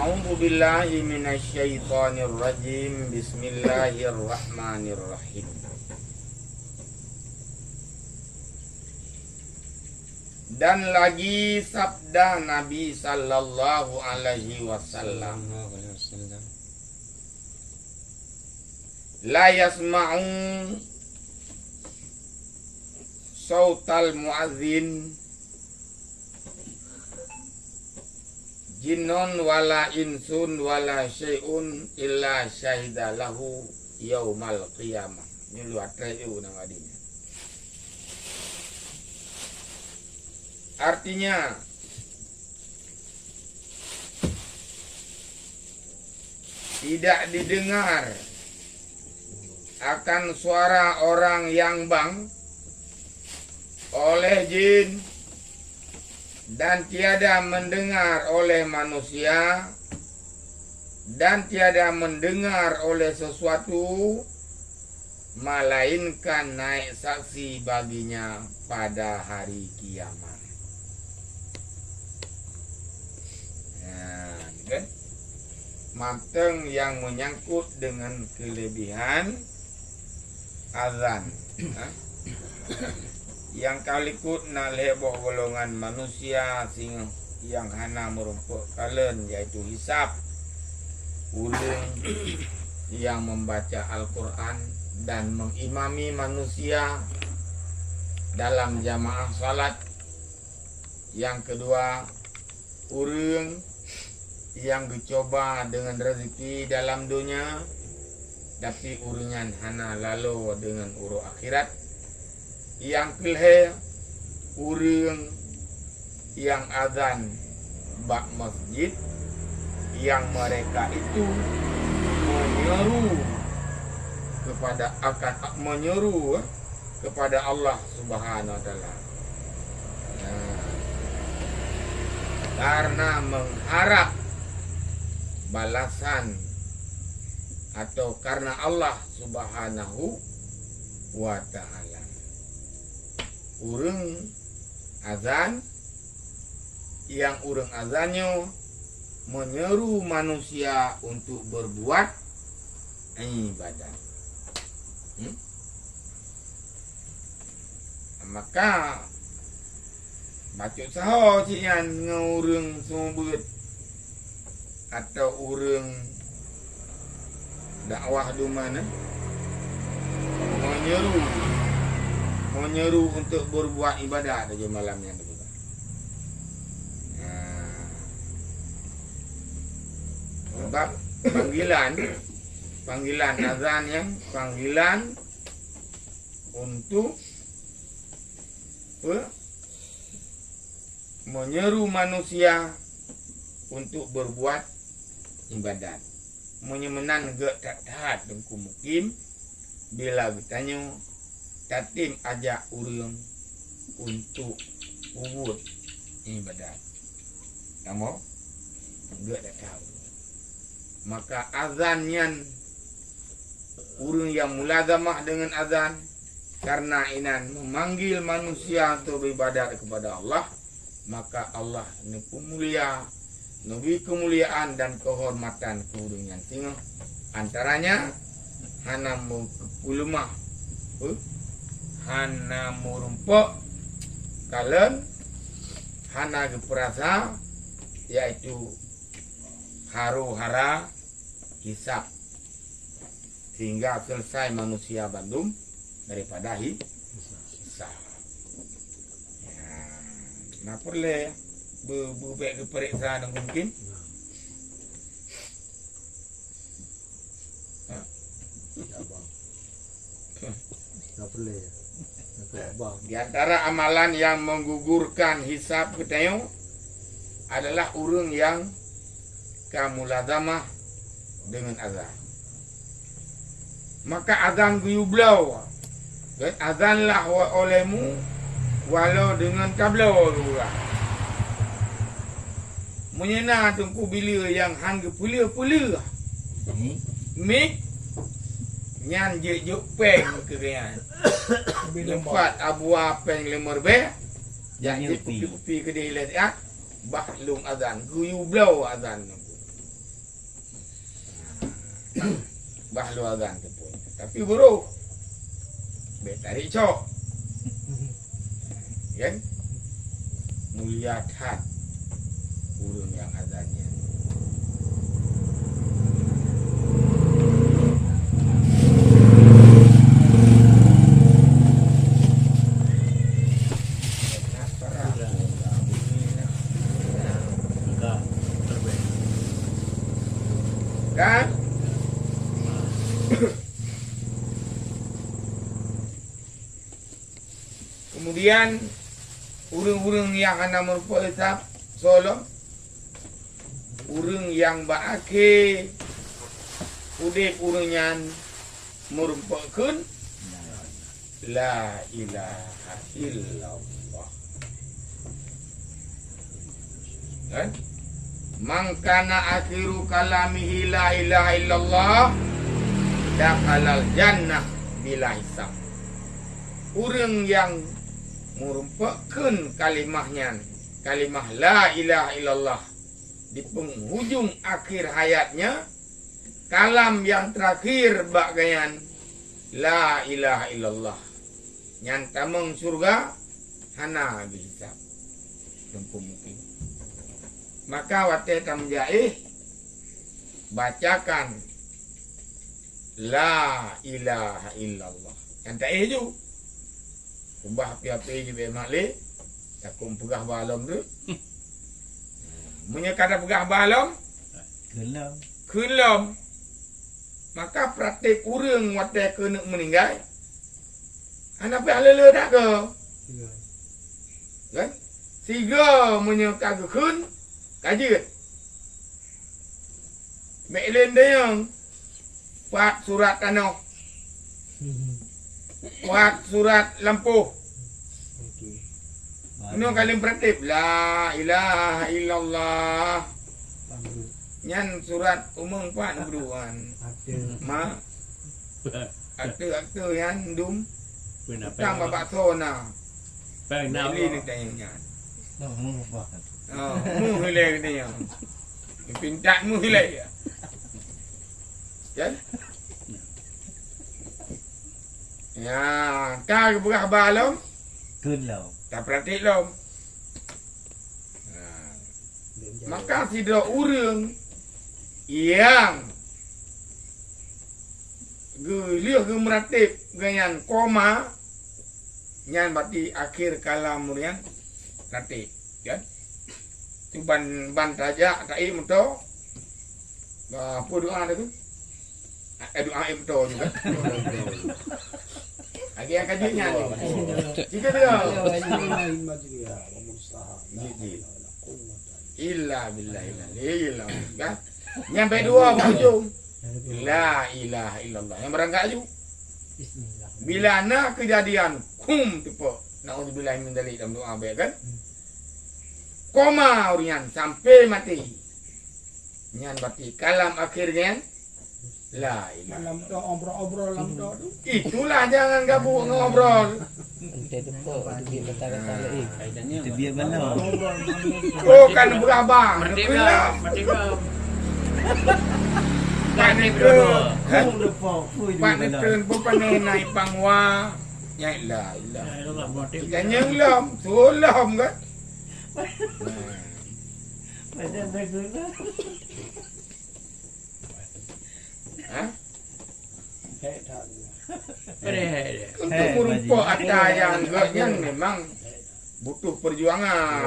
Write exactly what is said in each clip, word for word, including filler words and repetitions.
A'udzubillahi minasyaitonirrajim. Bismillahirrahmanirrahim. Dan lagi sabda Nabi sallallahu alaihi wasallam, "La yasma'u sautal muadzin jinnun wala insun wala syai'un illa syahida lahu yaumal qiyamah." Nyoe luwa trek u nama dina. Artinya, tidak didengar akan suara orang yang bang oleh jin, dan tiada mendengar oleh manusia, dan tiada mendengar oleh sesuatu, melainkan naik saksi baginya pada hari kiamat. Nah, kan? Mantong yang menyangkut dengan kelebihan azan. Ha? Nyang ka likot na lhée boh golongan manusia singoh nyang hana meurumpok kalon, yaitu hisab. Ureuëng nyang membaca Al-Quran dan mengimami manusia dalam jamaah salat. Nyang keudua, ureuëng nyang geucuba deungon rezeki dalam donya, tapi ureuëng nyan hana lalo deungon uroe akhirat. Nyang keulhée, ureuëng nyang azan bak masjid, yang mereka itu menyeru kepada akan, menyeru, eh, kepada Allah Subhanahu wa Taala. Nah, karena mengharap balasan atau karena Allah Subhanahu wa Taala. Ureuëng azan, nyang ureuëng azan nyoe menyeru manusia untuk berbuat ibadat. Hmm? Maka, bacut saho cit nyan ngon ureuëng seumeubeuet atau ureuëng dakwah dumah nyan, menyeru, menyeru untuk berbuat ibadat saja malam nyan. Nah, sebab panggilan, panggilan azan nyan panggilan untuk pe-, menyeru manusia untuk berbuat ibadat. Meunyoe meunan gét that-that Teungku Mukim, bila geutanyoe tatem ajak ureuëng untuk peubuet ibadat. Kamoe gét that-that. Maka azan nyan, ureuëng nyang mulazamah deungon azan, karena inan memanggil manusia untuk beribadat kepada Allah, maka Allah neupeumulia, neubri keumuliaan dan keuhormatan keu ureuëng nyan singoh. Antaranya, hana meupeuleumah, eh, hana meurumpok kalon, hana geupeurasa, yaitu haro-hara hisab, sehingga selesai manusia bandum daripada hi-, hisab. Ya, na peureulée be-, beubek geupeuriksa dan mungkin. Di antara amalan yang menggugurkan hisab geutanyoe adalah ureuëng nyang ka mulazamah deungon azan. Maka azan geuyue bloe, dan azanlah wa-, olehmu walau deungon tabloe geupeugah. Meunyoe na Teungku Bileu nyang han geupeuleueh-peuleueh mic, nyan jeuet-jeuet péng keu geuhnyan. Leupah abua péng limong ribée, jak jeuet kupi-kupi keudeh lé siat, bah lôn azan, geuyue bloe azan Teungku. Bah lôn azan teupeu. Tapi burôk. Bèk tarék cok. Kan? Mulia that ureueng nyang azan nyan. Kan? Kemudian, ureueng-ureueng nyang hana meurumpok hisab, soe lom? Ureueng nyang bak akhé udép ureueng nyan meurumpok kheun, "La ilaha illallah." Kan? "Man kana akhiru kalamihi la ilaha illallah, dakhalal jannah bila hisab." Ureueng nyang meurumpok kheun kalimah nyan, kalimah la ilaha illallah, di penghujung akhir hayatnya, kalam nyang terakhir bak gobnyan, "La ilaha illallah." Nyan tamong syeuruga hana geuhisab. Teungku mungkin. Maka watèe tameujaéh, bacakan, "La ilaha illallah." Nyan taéh ju. Ubah api-api ju bèk mat lé, takot peugah ba lom tu. Meunyoe ka tapeugah ba lom, kheun lom. Kheun lom. Maka praktek ureueng watèe keuneuk meuninggai, hana payah le-le that goe. Kan? Sigoe meunyoe ka geukheun, ka jeuet. Bèk lé deungoe. Pat surat tanoh. Pat surat lampôh. Okey. Nyoe ka lheueh praktek, "La ilaha illallah." Nyan surat umong pat neuduek nyan. Akte. Ma. Akte-akte nyan dum. Utang bak bakso na. Beli ni tanya nyan. Oh, muh ilèe geutanyoe. Pintak muh ilèe. Kan? Ya, ka geupeugah ba lom. Kheun lom. Tapraktek lom. Ha. Maka sidroe ureueng nyang geulheueh geumeuratéb gobnyan koma, nyan berarti akhir kalam ureueng nyan ratéb, kan? Tu ban, ban tajak taék meuto. Ba, peue doa teuh? Eh, doa ék meuto juga. Lagi nyang ka jeuet nyan. Tiga dia. Ji, ji. Illa billahi, illa billah. Kan? Nyang bèk dua ujong. La ilaha illallah. Nyang beurangkat aju. Bismillah. Bila na keujadian, kum, teupok. Naudzubillah min dzalik dalam doa bèk, kan? Koma ureueng nyan sampai maté. Nyan berarti kalam akhir nyan, la ilaha. Malam tu obrol-obrol lam tu. Itulah jangan gabuk ngon obrol. Ente depa, ente biar kata-kata lain. Ente biar balom. Oh, kan berabah. Merdeka, merdeka. Pak Neten. Hah? Pak Neten pun pandai naik pangwa. Ya ilah, ilah. Kita nyeng lom, suruh lom kan? Macam tak guna. Hah? Hek that. Untuk merumpok ata nyang gèt nyan memang butuh perjuangan.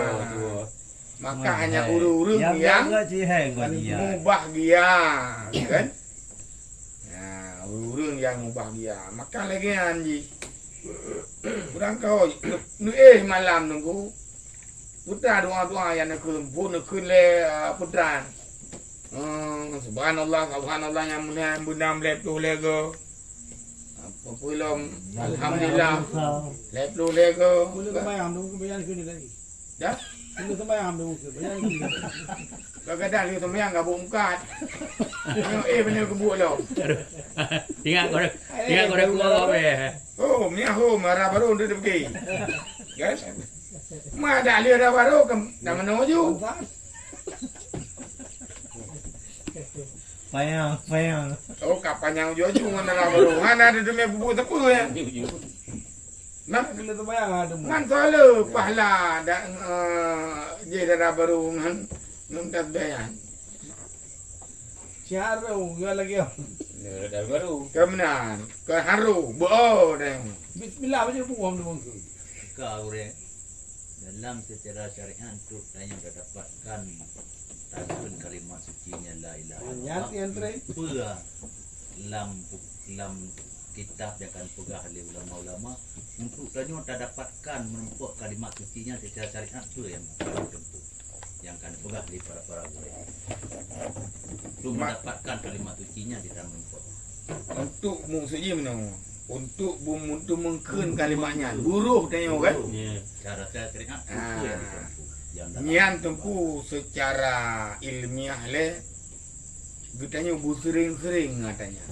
Maka hanya ureueng-ureueng nyang mubahagia, kan? Nah, ureueng-ureueng nyang mubahagia. Maka lagèe nyan jih. Ureueng kawai, neuéh malam nunggu. Putra doa-doa nyang neukheun, buet neukheun lé, ah, putra. Hmm, subhanallah, subhanallah, nyang meunan beunam lhèe ploh lhèe go. Apa pulom? Alhamdulillah. Lhèe ploh lhèe go. Mula sembahyang tu, sembahyang kena lagi. Dah? Mula sembahyang tu, sembahyang kena lagi. Kadang-kadang dia sembahyang gabuk mukat. Tengok, eh, benar gebuk lo. Ingat kau, ingat kau dah keluar kau, eh. Oh, miah ho, marah baru dia pergi. Kan? Ma dak lé dah baru ke, dah meunoe ju. Panyang, panyang. Oh, ka panyang ujoe-ujoe ngon dara barô. Hana ada teumé bubuet sapeue, ya? Nah, kena sembahyang ada mu. Ngan soal pahala dak, eh, je dara barô ngan nuntas bayan. Si haru, ya lagi, ya. Ya, dara barô. Kemudian, ke haru, bo deh. Bismillah, baca buku, Om, dulu. Ka, gurèe. Dalam secara syariat tu, tanyoe dah dapatkan takkan kalimat suci nya la ilaha illallah. Nyat, nyat, Tre. Peue lam, lam kitab nyang ka peugah lé ulama-ulama, untuk tanyoe tadapatkan meureumpok kalimat suci nyan secara syariat, peue nyang ka ditempuh, nyang ka dipeugah lé para-para gurèe. Untuk Ma- mendapatkan kalimat suci nyan di dalam meureumpok. Untuk maksud jih meunoe, untuk bum-, untuk meukheun kalimat nyan, buroh tanyoe kan? Ya. Cara syariat, Ah. peue nyang ditempuh? Nyang dalam Nyan teungku secara ilmiah lé geutanyoe beuseuring-seuring ngon ata nyan.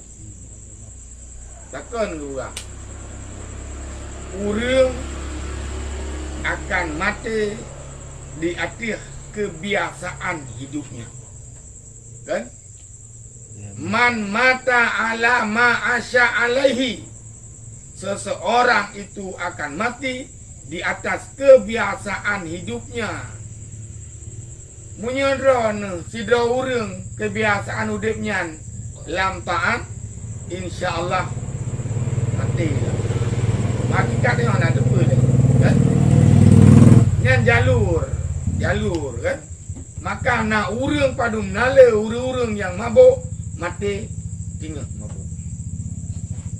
Takon geupeugah, ureuëng akan maté di ateueh keubiasaan hidupnya. Kan? Ya. Man mata ala ma asya alaihi. Seseorang itu akan mati di atas kebiasaan hidupnya. Meunyoe droeneuh sidroe ureuëng kebiasaan udeb nyan lam taat, insya Allah maté. Hakikat nyoe hana teupeue lé, kan? Nyan jalur, jalur, kan? Maka na ureuëng padum na le ureuëng-ureuëng nyang mabök maté teungoh mabök.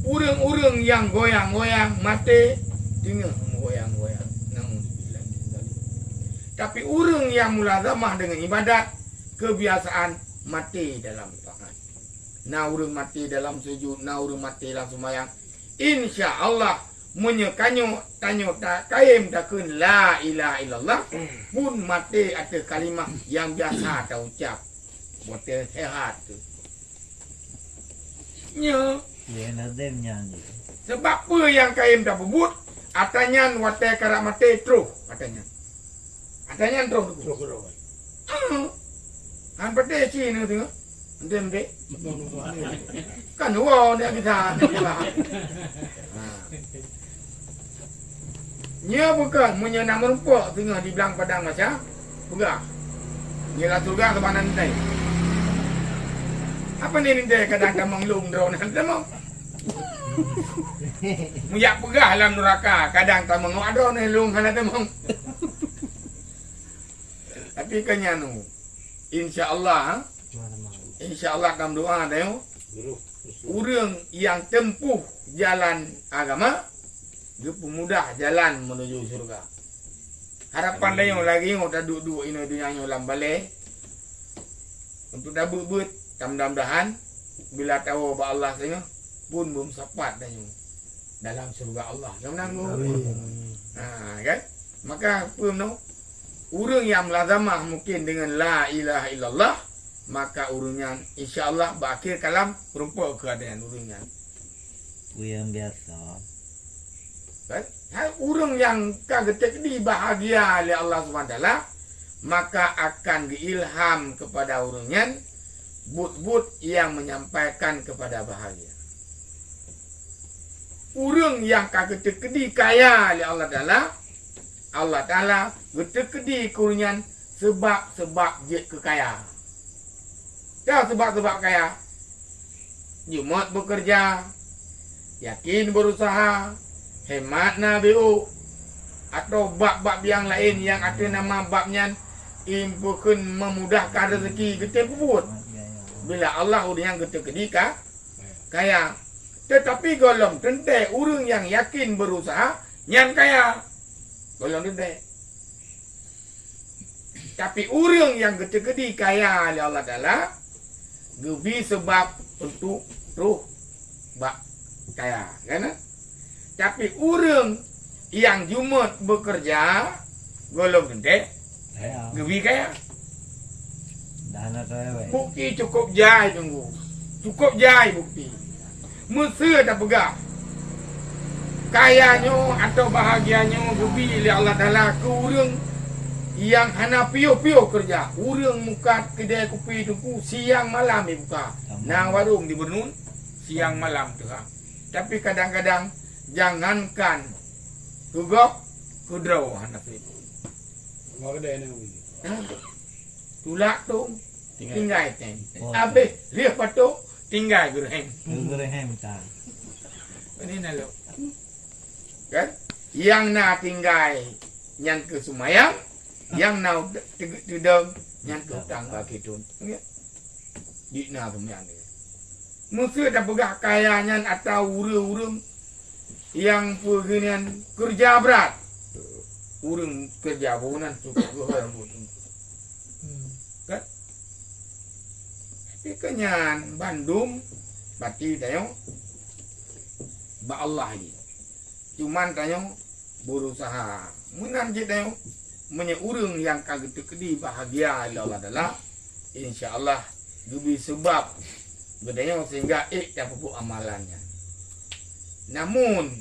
Ureuëng-ureuëng nyang goyang-goyang maté teungoh meugoyang-goyang. Naudzubillah min dzalik. Tapi ureuëng nyang mulazamah deungon ibadat, keubiasaan maté dalam taat. Na ureuëng maté dalam sujud, na ureuëng maté lam seumayang. Insya Allah, meunyoe kanyoe tanyoe ta-, kayém takheun la ilaha illallah, pun maté ateueh kalimah nyang biasa taucab. Watée sehat tu. Nyoe. Ya, lazim nyan je. Sebab peue nyang kayém tapeubuet, ata nyan watée karab maté troh, ata nyan. Ata nyan troh tu. Troh keudroe. Ah. Han patéh ci nyoe teungoh. Ente, ente. Kan woe dia kita. Ha. Nyoe bukon meunyoe na meurumpok teungoh di blang padang masa, peugah. Nyoe lam syeuruga saban ente. Apa ni ente kadang tamong lôn droe na tamong. Meujak peugah lam nuraka kadang tamong droe na lôn hana tamong. Tapi ka nyan, insya Allah, ha? Insya Allah, dalam doa tanyoe, ureuëng nyang tempuh jalan agama, geupeumudah jalan menuju syurga. Harapan tanyoe lagée nyoe taduek-duek inoe donya nyoe lam balée, untuk tabeuet-beuet, mudah-mudahan bila tawoe bak Allah singoh pun beumeusapat tanyoe dalam syurga Allah. Nyang menang. Amin. Ha, kan? Maka peue meunoe? Ureuëng nyang mulazamah mungkin dengan la ilaha illallah, maka ureuëng nyan insya Allah bak akhir kalam rumpok keuadaan ureuëng nyan. Peue nyang biasa. Kan? Hai ureuëng nyang ka geuteukdi bahagia lé Allah Subhanahu wa Taala, maka akan geuilham kepada ureuëng nyan buet-buet nyang menyampaikan kepada bahagia. Ureuëng nyang ka geuteukdi kaya lé Allah Taala, Allah Taala geuteukdi keu ureuëng nyan sebab-sebab jeuet keu kaya. Ka sebab-sebab kaya, jeuet beukeureuja, yakin beurusaha, hemat na beu, atau bab-bab nyang laén nyang ateueh nama bab nyan impeukeun memudahkan rezeki geutem peubuet. Bila Allah ureuëng nyang geuteukdi ka kaya. Tetapi gohlom teuntée ureuëng nyang yakin beurusaha nyan kaya. Gohlom teuntée. Tapi ureuëng nyang geuteukdi kaya lé Allah Taala, geubi seubab untuk troh bak kaya, kan? Tapi ureuëng nyang jumeuet beukeureuja, gohlom teuntée, kaya, geubi kaya. Dah na kaya, weh. Bukti cukup jai teungku. Cukup jai bukti. Meusé tapeugah, kaya nyoe atau bahagia nyoe geubi lé Allah Taala keu ureuëng Nyang hana piôh-piôh keureuja, ureuëng mukat keudè kupi teungku siang malam jibuka. Na warong di Beurnun, siang malam teuhah. Tapi kadang-kadang jangankan keu gob, keu droe hana sép. Tulak tu tinggai, tinggai teng. Oh. Habéh lheueh patok tinggai geureuhem. Geureuhem tan. Ini na lom. Kan? Nyang na tinggai nyan keu seumayang, nyang na teugét teudong nyan keu utang bak keu thôn. Di na seumayang. Meusé tapeugah kaya nyan atawa ureuëng-ureuëng nyang peugeunan keureuja brat. Ureuëng keureuja bangunan tu. Kan? Tapi keu nyan bandum pati tanyoe bak Allah jih. Cuman tanyoe berusaha. Meunan cit tanyoe, meunyoe ureuëng nyang ka geuteukeudi bahagia lé Allah Taala, insya Allah geubri seubab geutanyoe sehingga ék tapeubuet amalan nyan. Namun,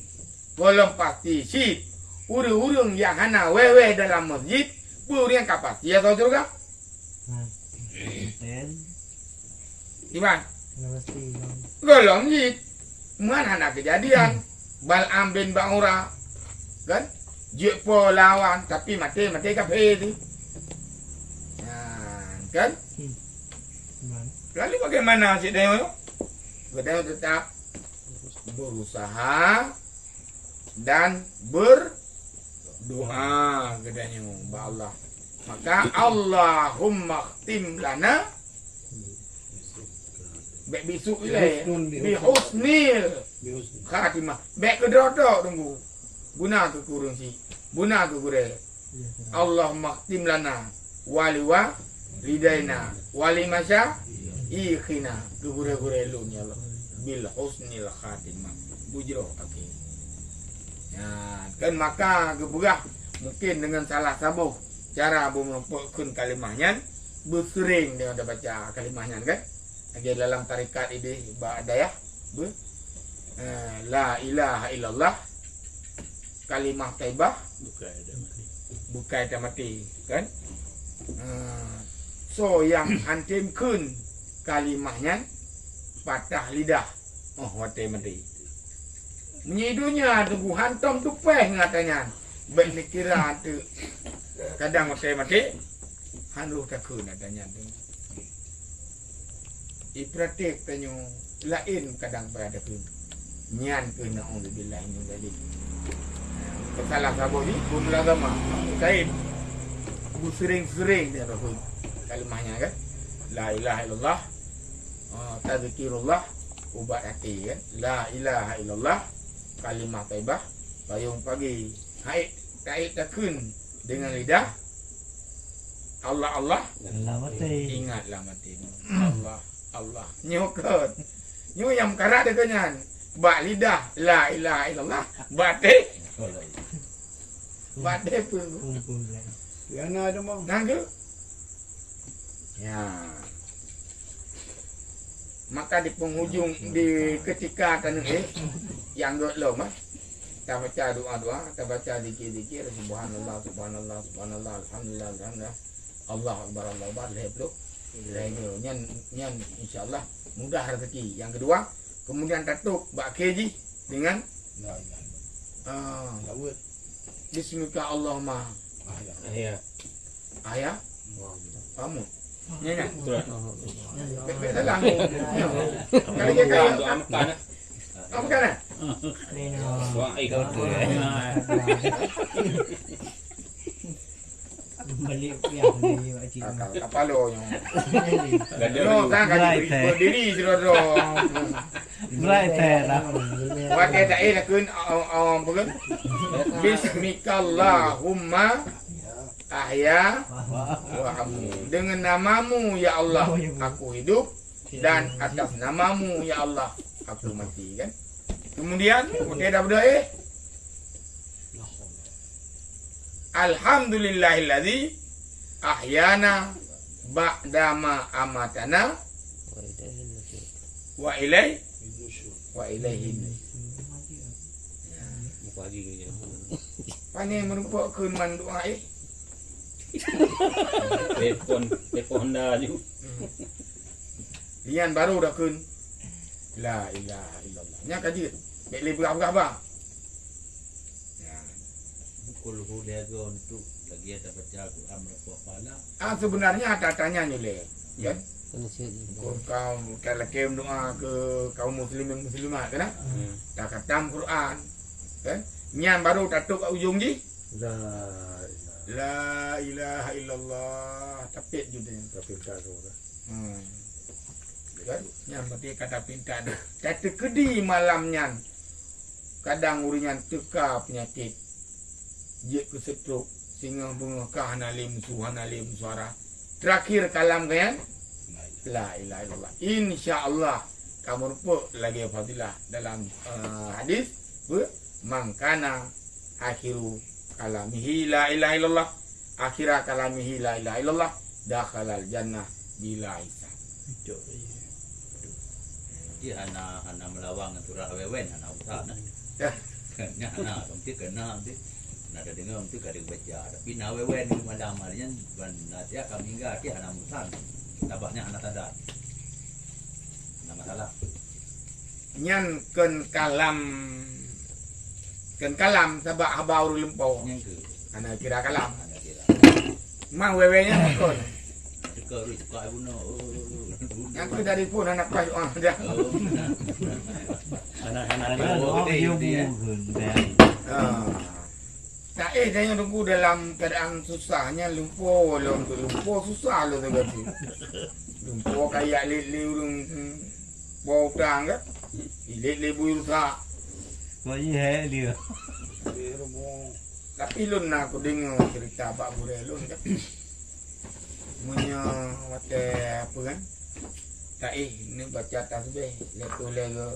gohlom pasti cit, ureuëng-ureuëng nyang hana wéh-wéh dalam masjid, peue ureuëng ka pasti atawa syeuruga? Nah, ten. Iman. Gohlom jih. Man hana keujadian. Bal'am bin Ba'ura. Kan? Jeuet po lawan, tapi maté, maté kafé tu. Nah, kan? Lalu bagaimana cit tanyoe? Geutanyoe tetap berusaha dan berdoa geutanyoe bak Allah. Maka, Allahumma khtim lana, bèk bisuk ilèe, bi husnil khatimah. Bèk keudroe tok teungku. Guna keu kureueng si, guna keu gurèe. Allahumma khtim lana wa liwalidaina wa limasyaikhina, keu gurèe-gurèe lôn, ya Allah, bil husnil khatimah, beujroh akhé. Ya, kan maka geupeugah mungkin deungon salah saboh cara beumeurumpok kheun kalimah nyan, beuseuréng deungon tabaca kalimah nyan kan. Lagèe dalam tarekat idéh bak dayah, beu, eh, la ilaha illallah, kalimah thaibah, bukai tamaté, kan? Eh, soe nyang hantom kheun kalimah nyan patah lidah, oh, watèe maté. Meunyoe donya teungku hantom tupèh ngon ata nyan, bèk neukira teuk. Kadang watèe maté, han rôh takheun ata nyan teuk. Ipratik tanyoe laén kadang pada takheun. Nyan keuh naudzubillah min dzalik. Salah saboh jih, beumulazamah. Said, beuseuréng-seuréng dia takheun kalimah nyan kan. La ilaha illallah, ah, tazkirullah, ubat até kan. La ilaha illallah, kalimah thaibah, payông pagé. Hai, hai takheun deungon lidah, Allah, Allah. Allah maté. Ingatlah maté. Allah, Allah. Nyoe kon. Nyoe nyang meukarat deungon nyan. Bak lidah, la ilaha illallah. Bak até. Bak até pun. Nangkeu? Ya. Maka di penghujung, di ketika taneuk éh, nyang gèt lom, eh. Tabaca doa-doa, tabaca zikir-zikir, subhanallah, subhanallah, subhanallah, alhamdulillah, alhamdulillah, Allahu akbar, Allahu akbar, lhèe ploh. Lhèe nyoe, nyan, nyan insya Allah mudah rezeki. Nyang keudua, kemudian tatôp bak akhé jih deungon, ah, bismika Allahumma. Ah, ya. Ahya. Paham? Nyan, nyan. Betul. Bèk, bèk salah. Kalau dia kaya. Apa kan? Wah, eh, kau tu, eh. Balik pihak ni, Pak Cik. Akal kapalo nyoe. Gadoh. Nyoe kan kaji beri, berdiri, saudara. Bright, eh, lah. Watèe taéh takheun, oh, oh, apa kan? Bismikallahumma ahya wa amut. Dengan namamu, ya Allah, aku hidup, dan atas namamu, ya Allah, aku mati, kan? Kemudian, watèe dah berdoa, eh, Alhamdulillahilladzi ahyana ba'dama amatana wa ilai-, wa ilaihin nusyur. Pane meurumpok kheun mandua, eh? Telepon, telepon Honda aju. Nyan baru dakheun, "La ilaha illallah." Nyan ka jeuet. Bèk lé peugah-peugah ba. Nyan. Qul hu lhèe goe untuk lagèe tabaca Quran meureumpok pahala. Ah, sebenarnya ata-ata nyan nyoe lé. Ya. Kena sihat. Kon kaum, ka lakèe meudoa keu kaum muslimin muslimat, kan? Hmm. Takhatam Quran, kan? Nyan baru tatôp ujong jih. La ilaha. La ilaha illallah. Tapet judulnya. Tapet tak tu, kan? Hmm. Kan? Nyan berarti kata pinta dia. Tateukeudi malam nyan. Kadang ureueng nyan teuka peunyakét. Jeuet keu stroke, singoh beungoh ka hana lé musoh, hana lé musuara. Terakhir kalam geuh nyan, la ilaha illallah. Insya Allah, kamoe peuet lagèe fadilah dalam, eh, hadis, peue? "Man kana akhiru kalamihi la ilaha illallah, akhira kalamihi la ilaha illallah, dakhalal jannah bila hisab." Betul, iya. Dia hana, hana meulawan ngon surah wewen, hana usah nah. Ya. Nya hana, mungkin kena nanti. Na tadeungoe mungkin ka dibaca. Tapi na wewen di malam hari nyan, ban na tiap kami hingga akhé hana musan. Sabab nyan hana sadar. Hana masalah. Nyan kon kalam, kon kalam sabab haba ureueng lumpoe. Nyan ke? Hana kira kalam. Hana kira. Mang wewe nyan kon. Teuka rui, teuka bunoe. Nyan tu dari pun anak pas doa dah. Oh. Anak-anak doa dia, dia, dia. Ha. Taéh tanyoe teungku dalam keuadaan susah nyan lumpoe lom tu, lumpoe susah lom tu berarti. Lumpoe kayak lé, lé ureueng, hmm, po utang kan? Lé, lé bui rusak. Kok iya, eh, dia? Tapi lôn na kudeungoe cerita bak gurèe lôn kan. Meunyoe watèe apa kan? Taéh neubaca tasbih lhèe ploh lhèe go.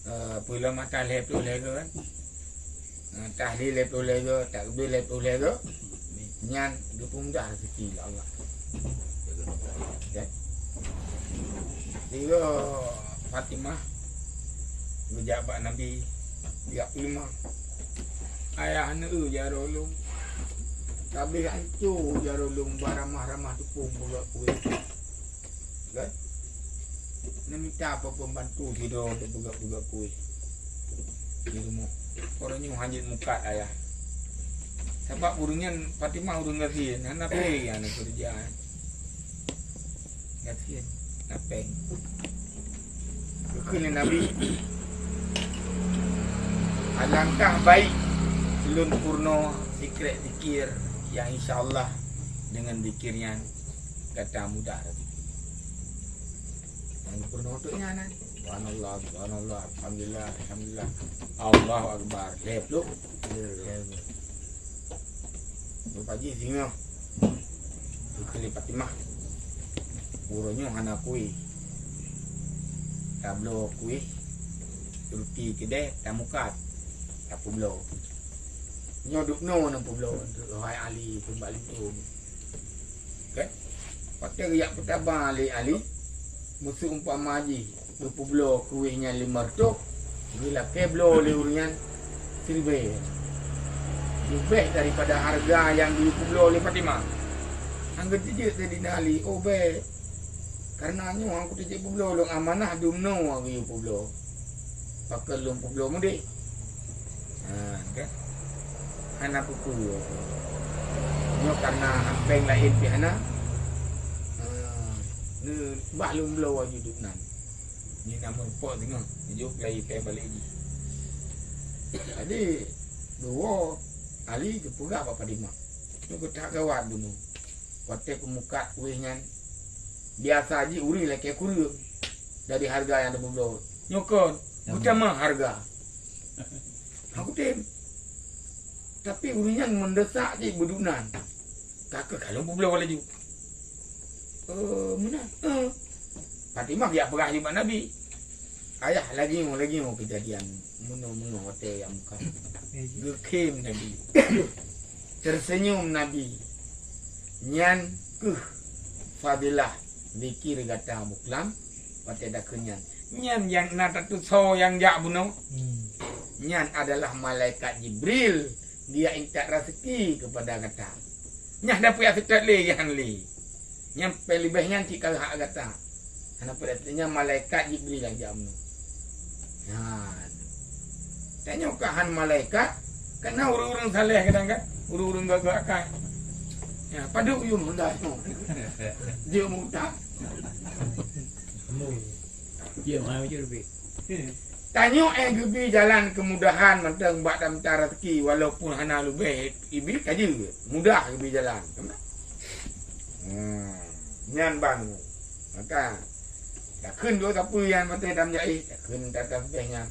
Eh, peue lom ata lhèe ploh lhèe go kan? Eh, tahlil lhèe ploh lhèe go, takbir lhèe ploh lhèe go. Nyan geupeumudah rezeki lé Allah. Ya. Sehingga Fatimah geujak bak Nabi, geujak peuleumoh. "Ayah, neu jaroe lôn. Tabeh anco jaroe lôn bak ramah-ramah teupông peugöt kuéh." Kan? Neumita pembantu sidroe untuk peugöt-peugöt kuéh di rumoh. Uroe nyoe hana jeuet mukat, Ayah. Sabab ureueng nyan, Fatimah ureueng gasien, hana pèng nyang neukeureuja. Gasien, hana pèng. Geukheun lé Nabi, "Alangkah baik lôn peurunoe sikrek zikir nyang insya Allah deungon zikir nyan gata mudah rezeki." Nyang geupeurunoe untuk nyan, kan? Subhanallah, subhanallah, alhamdulillah, alhamdulillah, Allahu Akbar. Lhèe ploh. Lhèe ploh. Beupaji singoh. Geukheun lé Fatimah. Uroe nyoe hana kuéh. Tabloe kuéh, ruti keudeh, tamukat, tapeubloe. Nyoe dubnoe nyang peubloe, hai Ali, keumbali tu. Kan? Watèe geujak peutaba lé Ali, meuseumpama jih geupeubloe kuéh nyan limong reutôh, geulakèe bloe lé ureueng nyan siribèe. Leubeh daripada hareuga nyang geupeubloe lé Fatimah. Nyang geuteujeuet Saidina Ali, "Oh, bèk. Kareuna nyoe nyang kuteujeuet peubloe lôn amanah dumnoe geuyue peubloe. Pakon lôn peubloe meudeh?" Ha, kan? Hana peue-peue. Nyoe kareuna pèng laén pih hana. Ha, neu-, bah lôn bloe aju dubnan. Nyoe na meurumpok singoh, neujok lagi pèng balek jih. Jadi, geuwoe Ali geupeugah bak Fatimah. Nyoe geutak gawat bunoe. Watèe peumukat kuéh nyan, biasa jih ureueng lakèe kureueng dari hareuga nyang tapeubloe. Nyoe kon, geutamah hareuga. Hana kutem. Tapi ureueng nyan meundesak jih beudubnan. Ka keuh ka lôn peubloe laju. "Eh, meunan?" "Eh." Fatimah geujak peugah lé bak Nabi, "Ayah, lagèe nyoe, lagèe nyoe keujadian meunoe-meunoe watèe jak mukat." Geukheun Nabi. Teuseunyum Nabi. Nyan keuh fadilah zikir gata buklam watèe takheun nyan. Nyan nyang na tatusoe nyang jak bunoe. Hmm. Nyan adalah malaikat Jibril, dia intat raseuki keupada gata. Nyan dapeuet seutôt lé, nyan lé. Nyang peuleubeh nyan cit ka hak gata. Hana peue, nyan malaikat Jibril nyang jak meunyoe. Nyan. Tanyoe ka han malaikat, kana ureuëng-ureuëng saleh kadang kan, ureuëng-ureuëng gagah kan. Ya, padub yum honda nyoe. Dia muda. Dia mahal je lebih. Tanyoe, eh, geubi jalan keumudahan mantong bak daftar raseuki, walaupun hana leubeh ibi ka jeuet, mudah geubi jalan. Hmm, nyan ban. Maka, takheun doa sapeue nyang patéh tam jai, takheun tasbih nyan,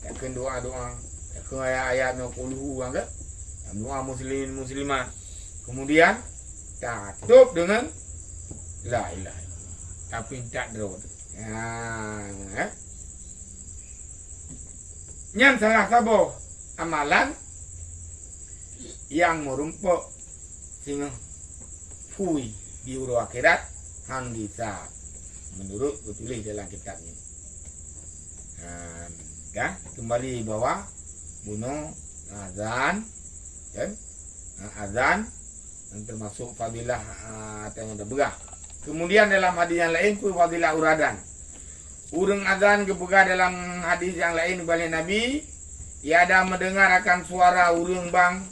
takheun doa-doa, takheun ayat-ayat nyoe qul hu nyan ke, tam doa muslimin muslimat. Kemudian, tatôb deungon la ilaha illallah. Tapi tak droe. Ya, eh. Nyan salah saboh amalan nyang meurumpok singoh phui di uroe akhirat han gisa, meunurot geutuléh dalam kitab nyoe. Ha, kan? Keumbali bahwa bunoe azan, kan? Ha, azan dan termasuk fadilah, ha, nyang teupeugah. Kemudian dalam hadis nyang laén pun fadilah uroe azan. Ureuëng azan geupeugah dalam hadis nyang laén, ubat lé Nabi, "Tiada mendengar akan suara ureuëng bang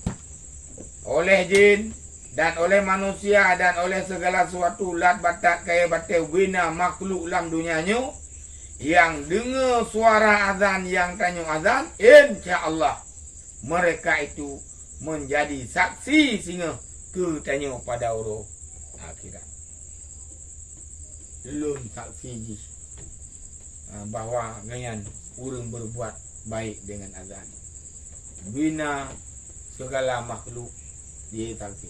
oleh jin dan oleh manusia dan oleh segala sesuatu, lat batat kayée batée ubena makhluk lam dunia nyoe, nyang deungoe suara azan nyang tanyoe azan, insya Allah mereka itu menjadi saksi singoh keu tanyoe pada uroe akhirat." Lôn saksi jih, ha, bahwa gobnyan ureuëng berbuat baik dengan azan. Bina segala makhluk di saksi.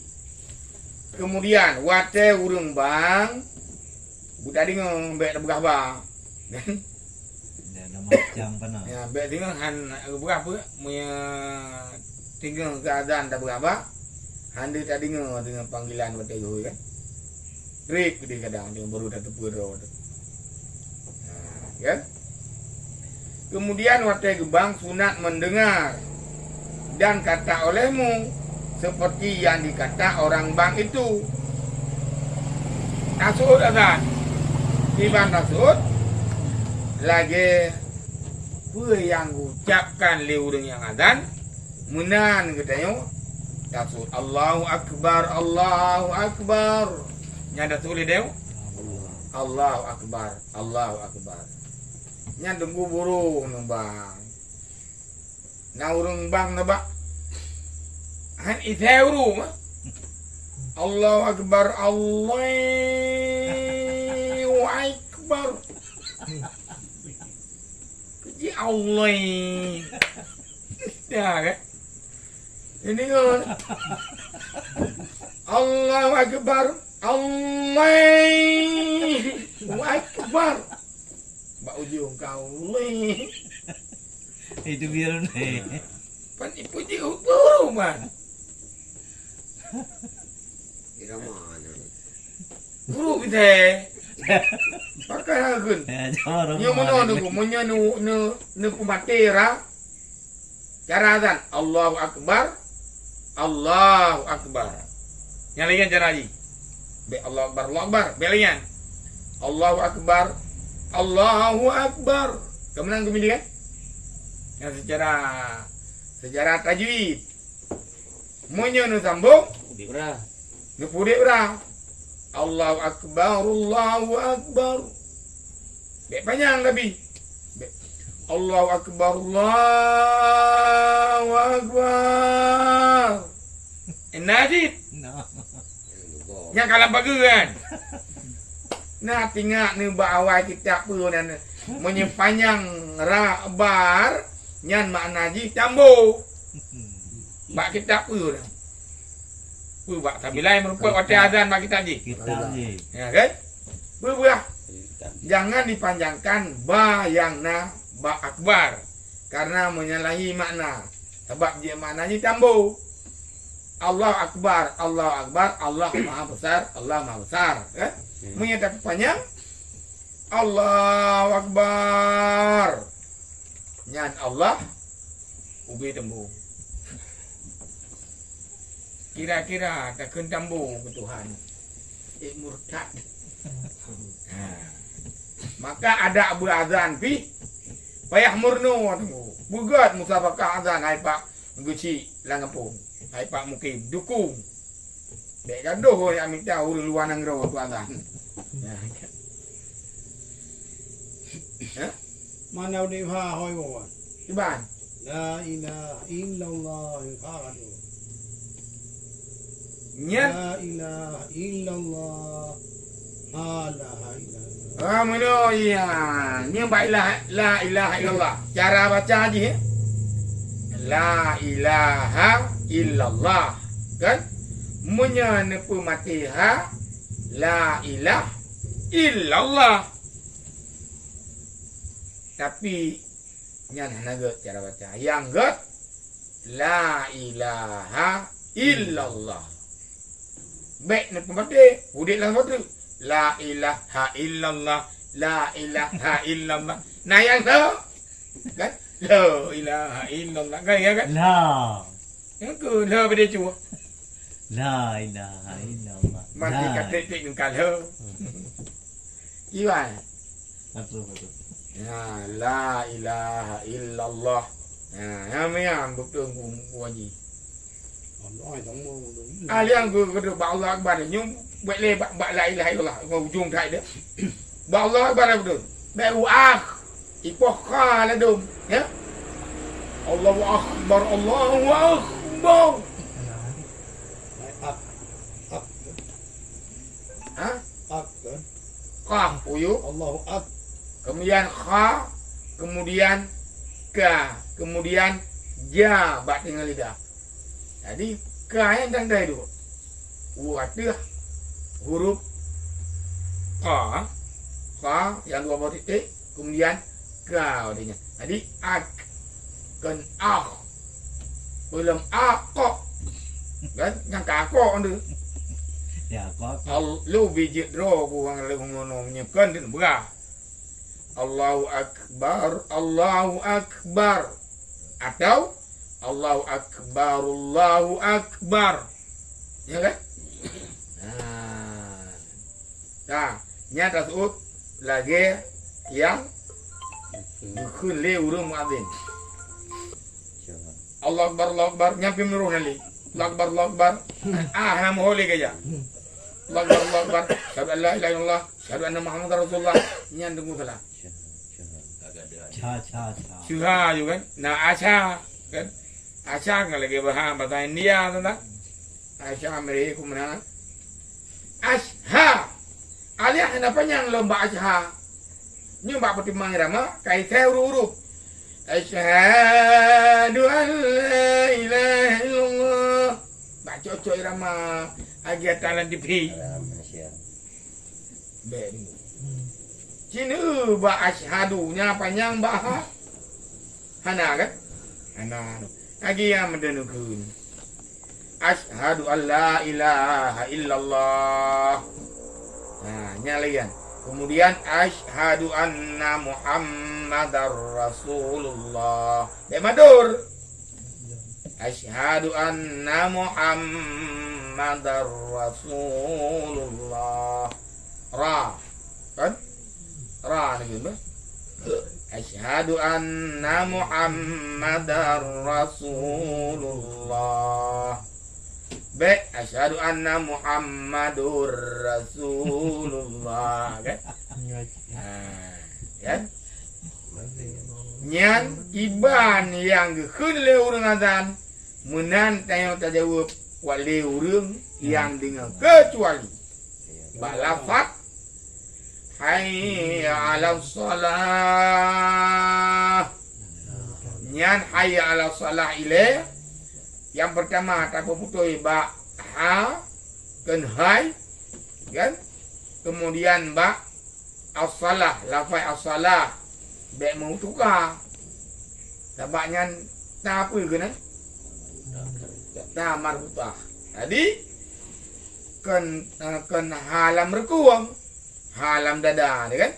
Kemudian, watée ureuëng bang, buta deungoe, bék tapeugah ba. Kan? Dia ada macam mana? Ya, bék deungoe han tapeugah peue, meunyoe deungoe keu azan tapeugah ba, han deuh tadeungoe deungon panggilan watée geuhôi kan. Trép keudeh kadang deungon baru tateupeue droe teuh. Ha, kan? Kemudian watée geubang sunat mendengar dan kata olehmu seperti yang dikata orang bang itu. Taseuôt azan. Iban taseuôt lagée peue nyang geuucapkan lé ureuëng nyang azan, meunan geutanyoe taseuôt, "Allahu Akbar, Allahu Akbar." Nyang taseuôt lé tanyoe, "Allahu Akbar, Allahu Akbar." Nyan teungku buru nibak. Na ureuëng bang nibak. Han isai ureuëng, ha? "Allahu Akbar, Allahu Akbar." Keuji Allah. Ya, kan? Ini kan. "Allahu Akbar, Allahu Akbar." Bak ujong kau. Itu biar ni. Pan ipuji guru man. Irama ni. Guru kita. Pakai hakun. Ya, jangan. Nyoe meunoe nunggu, meunyoe nu, nu, nu peumaté ra. Cara azan, Allahu Akbar, Allahu Akbar. Nyang laén cara jih. Bék Allahu Akbar, Allahu Akbar. Bék laén. Allahu Akbar, Allahu Akbar. Keumeunang geumili kan? Nyang secara, secara tajwid. Meunyoe neusambong, Ubit bra. Neupudek bra. Allahu Akbar, Allahu Akbar. Bék panyang tapi. Bék. Allahu Akbar, Allahu Akbar. Enak cit. Nah. Nyang kalam bageue kan. Nah, tingat neubak awai kitab peue nan. Meunyoe panyang ra bar, nyan makna jih tambo. Bak kitab peue dah? Peue bak tabilai meureumpok watée azan bak kitab jih? Kitab jih. Ya kan? Peue buah? Jangan dipanjangkan ba nyang na bak akbar, karena menyalahi makna. Sabab jih makna jih tambo. Allahu Akbar, Allahu Akbar, Allah Maha Besar, Allah Maha Besar. Kan? Hmm. Meunyoe tapanyang, Allahu Akbar. Nyan Allah ubé tembung. Kira-kira takheun tambo keu Tuhan. Eh, murtad. Ha. Maka adak beuazan pih payah meurunoe teungku. Beugöt musabakah azan hai pak geuchik lam gampông. Hai pak mukim, dukung. Bèk gadoh jak mita ureueng luwa nanggroe keu azan. Ha. Mana udeb ha hôi wawan. Iban. La ilaha illallah, ha, aduh. Nya. La ilaha illallah. Ha, la ilaha illallah. Ah, meunoe, iya. Nyan bak ilah-, la ilaha illallah. Cara baca jih, eh. La ilaha illallah. Kan? Meunyoe neupeumaté ha, la ilaha illallah. Tapi, nyan hana gèt cara baca. Nyang gèt, la ilaha illallah. Bèk neupeumaté, udeb lam saboh treuk. La ilaha illallah, la ilaha illallah. Nah, nyang le, kan? La ilaha illallah. Kan, ya kan? La. Nyang keu le bèk dicue. La ilaha illallah. Mati. La. Ka trép-trép ngon ka le. Iwan. Betul, betul. Ya, la ilaha illallah. Ya, ya, ya, betul, Bu, Bu Haji. Ah, liang geu-, geu-, bak Allahu Akbar. Nyoe buet lé bak, bak la ilaha illallah. Ngon ujong that dia. Bak Allahu Akbar betul. Bak u ah. Ipoh kha ladôm, ya. Allahu Akbar, Allahu Akbar. Ak, ak. Ha? Ak, kan? Qaf, uyuek. Allahu ak. Kemudian kha, kemudian ka, kemudian ja bak teungoh lidah. Jadi, ka nyan tanda duek. U ateueh huruf kha, kha nyang dua boh titik, kemudian ka pada nyan. Jadi, ak, kon ah. Peulom ak. Kan? Nyang ka ak tu. Ya, ak. Al-, lu bijék droe ku ureueng lheueh ngon nyoe meunyoe kon teuh beurah. Allahu Akbar, Allahu Akbar. Atau Allahu Akbar, Allahu Akbar. Ya kan? Nah. Nah, nyan taseuôt lagèe nyang geukheun lé ureueng muadzin. Allahu Akbar, Allahu Akbar, nyan pih meunurot lé. Allahu Akbar, Allahu Akbar. Ah, hana meuho lé geujak. Allahu Akbar, Allahu Akbar. Asyhadu an la ilaha illallah, asyhadu anna Muhammadar Rasulullah. Nyan teungku salah. Cha, cha, cha. Syuha juga kan? Nah, asha kan? Asha kan lagi bahasa, bahasa India tu tak? Asha meri kumna. Asha. Alif hana panyang lom bak asha. Nyoe bak peutimang irama, kai sai huruf-huruf. Asyhadu an la ilaha illallah. Bak cocok irama, agi ata lam T V. Alam Malaysia. Bèk ni. Cina bak asyhadu nya panyang bak ha. Hana kan? Hana. Lagi nyang meudeuneukheun. Asyhadu an la ilaha illallah. Nah, nya lagi kan. Kemudian asyhadu anna Muhammadar Rasulullah. Bèk madur. Asyhadu anna Muhammadar Rasulullah. Ra. Kan? Ra ni kan, bah? Asyhadu anna Muhammadar Rasulullah. Bèk, asyhadu anna Muhammadur Rasulullah, kan? Ha, kan? Nyan iban nyang geukheun lé ureueng azan, meunan tanyoe tajaweueb bak lé ureueng nyang deungoe, keucuali bak lafaz hayya 'alas shalah. Nyan hayya 'alas shalah ilèe, nyang peurtama tapeuputôh bak ha, kon hai, kan? Keumudian bak as-shalah, lafaz as-shalah, bèk meutuka. Sabab nyan ta peue keunan? Ta marbutah. Jadi, kon, eh, kon ha lam reukong, ha lam dada, kan?